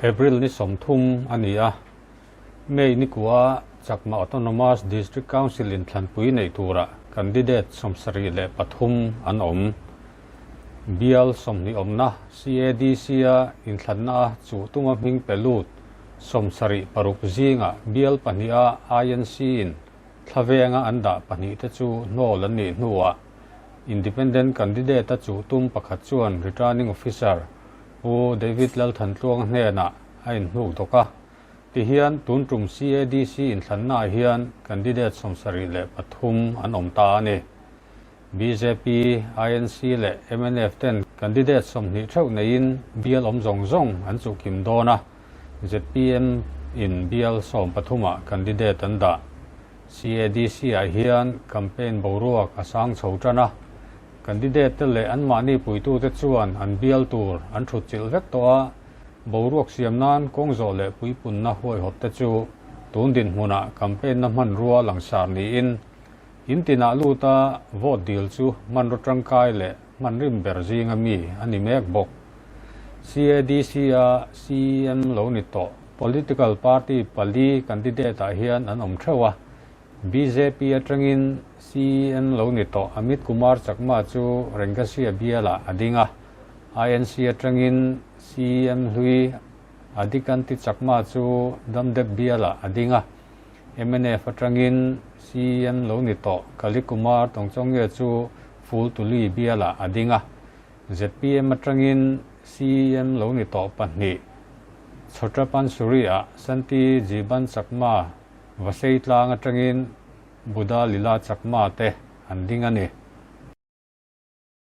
April ni 30 a ni a, May ni kua Chakma Autonomous District Council in thlanpui neih turah candidate 73 an awm. Bial 20 awmna CADC-a inthlanna a chuh tuma hming pe lut 76 zingah bial pahniha INC-in thlavenga an dah pahnih te chu hnawl an nih hnuah Independent candidate a chuh tum pakhat chuan Returning Officer Pu David Lalthantluanga hnenah a inhnuk dawk a. Tihian tun tum CADC inthlannaah hian candidate 73 an awm ta a ni. Bjp, INC leh mnf ten candidate 20 theuh neiin bial awm zawng zawng an chuh kim dawn a, zpm in bial 13 ah candidate an dah. CADC ah hian campaign boruak a sang chho tan a, candidate te leh anmahni puitute chuan an bial tur an thut chilh vek tawh a, boruak siam nan kawng zawh leh puipunna huaihawt te chu tun dinhmunah campaign na hmanrua langsar niin in tinah luta vote dil chu hmanraw tangkai leh hmanrim ber zinga mi a ni mek bawk. CADC a CEM lo ni tawh political party pali candidate ah hian an awm theuh a, bjp atangin CEM lo ni tawh Amit Kumar Chakma chu Rengasia bialah a ding a, INC atangin CEM hlui Adikanti Chakma chu Damdep bialah a ding a, mnf atangin CEM lo ni tawh Kali Kumar Tongchonge chu Fultuli bialah a ding a, zpm atangin CEM lo ni tawh pahnih Chhotrapan Suri-ah Santi Jiban Chakma Vasei tlang atangin Buddha Lila Chakma te an ding a ni.